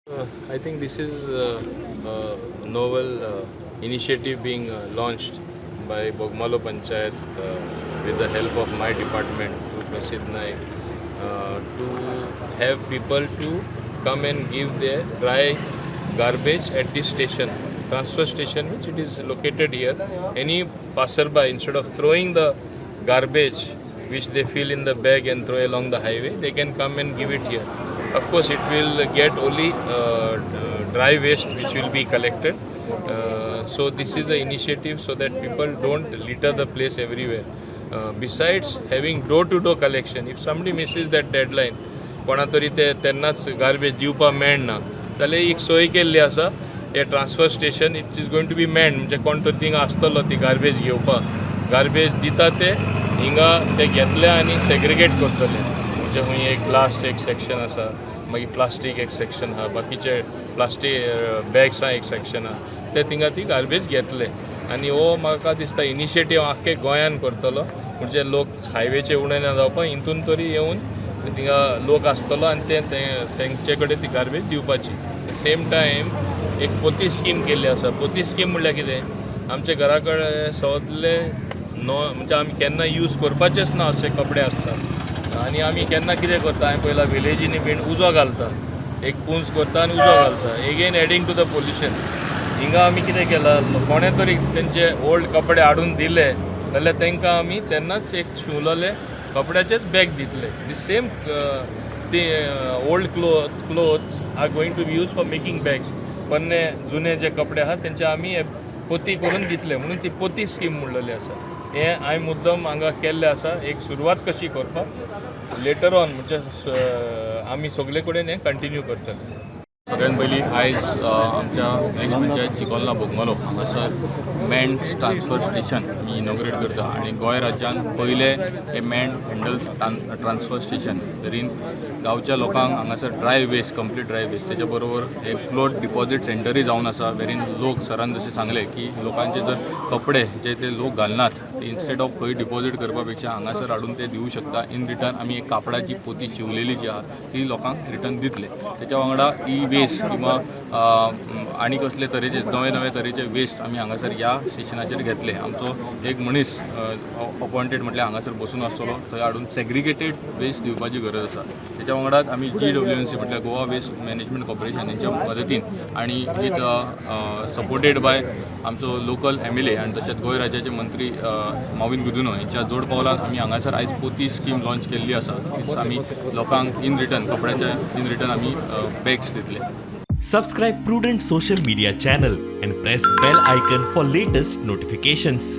I think this is a novel initiative being launched by Bogmalo Panchayat with the help of my department through Prasid Naik to have people to come and give their dry garbage at this station, transfer station, which it is located here. Any passerby, instead of throwing the garbage which they fill in the bag and throw along the highway, they can come and give it here. Of course, it will get only dry waste which will be collected. So this is an initiative so that people don't litter the place everywhere. Besides having door-to-door collection, if somebody misses that deadline, कोणा तरी ते तेन्नाच garbage दिवपाक मेळना जाल्यार एक सोय केल्ली आसा. हे transfer station, it is going to be manned, म्हणजे कोण तरी थिंगा आसतलो ती गार्बेज घेवपाक. गार्बेज दिता ते हिंगा ते घेतले आनी सेग्रिगेट करतले. म्हणजे खंय एक ग्लास एक सेक्शन आसा, मागीर प्लास्टीक एक सेक्शन आहा, बाकीचे प्लास्टीक बॅग्सां एक सेक्शन आहा. ते थिंगा ती गार्बेज घेतले आनी हो म्हाका दिसता इनिशिएटीव आख्खे गोंयान करतलो. म्हणजे लोक हायवेचे उणे ना जावपाक हितून तरी येवन थिंगा लोक आसतलो आनी ते तेंचे कडेन ती गार्बेज दिवपाची. सेम टायम एक पोती स्कीम केल्ली आसा. पोती स्कीम म्हणल्यार कितें? आमच्या घरा कडेन सगले नो, म्हणजे आमी केन्ना यूज करपाचेच ना अशे कपडे आसतात आनी आमी केन्ना कितें करता, हांवें पळयला विलेजींनी बीन उजो घालता, एक पुंज करता आनी उजो घालता, again adding to the pollution. हिंगा आमी कितें केलां, कोणें तरी तेंचे ओल्ड कपडे हाडून दिले जाल्यार तांकां आमी तेन्नाच एक शिंवलेले कपड्याचेच बॅग दितले. The same ते old clothes are going to be use for making bags. पोन्ने जुने जे कपडे आहात तेंचे आमी हे पोती करून दितले म्हणून ती पोती स्कीम म्हणलेली आसा. हें हांवें मुद्दम हांगा केल्लें आसा, एक सुरवात कशी करपाक. लेटर ऑन म्हणजे आमी सगळे कडेन हें कंटिन्यू करतले. सगळ्यात पयलीं आयज आमच्या एक्स पंचायत चिकोलना बोगमालो हांगासर मॅन्ड ट्रान्सफर स्टेशन आमी इनॉग्रेट करता आनी गोंय राज्यान पयलें हें मॅन्ड हँडल ट्रान्सफर स्टेशन तरीन गांवच्या लोकांक हांगासर dry waste, complete dry waste, तेच्या बरोबर एक क्लोथ डिपॉझीट सेंटरूय जावन आसा, वेरीन लोक, सरान जशें सांगलें की लोकांचे जर कपडे जे ते लोक घालनात ते इन्स्टेड ऑफ खंय डिपॉझीट करपा पेक्षा हांगासर हाडून ते दिवं शकता. इन रिटर्न आमी एक कापडाची पोती शिवलेली जी आहा ती लोकांक रिटर्न दितले. तेच्या वांगडा ई वेस्ट किंवा आनी कसले तरेचे नवे नवे तरेचे वेस्ट आमी हांगासर ह्या स्टेशनाचेर घेतले. आमचो एक मनीस अपॉयंटेड म्हटल्यार हांगासर बसून आसतलो, थंय हाडून सेग्रिगेटेड वेस्ट दिवपाची गरज आसा. तेच्या वांगडाच आमी जीडब्ल्यूएमसी म्हटल्यार गोवा वेस्ट मॅनेजमेंट कॉर्पोरेशन हेंच्या मदतीन आनी विथ सपोर्टेड बाय आमचो लोकल एमएलए आनी तशेंच गोंय राज्याचे मंत्री मॉविन गुदिन्हो हेंच्या जोड पावलान आमी हांगासर आयज पोती स्कीम लॉन्च केल्ली आसा. आमी लोकांक इन रिटर्न कपड्याचे इन रिटर्न आमी बॅग्स दितले. Subscribe Prudent Social Media channel and press bell icon for latest notifications.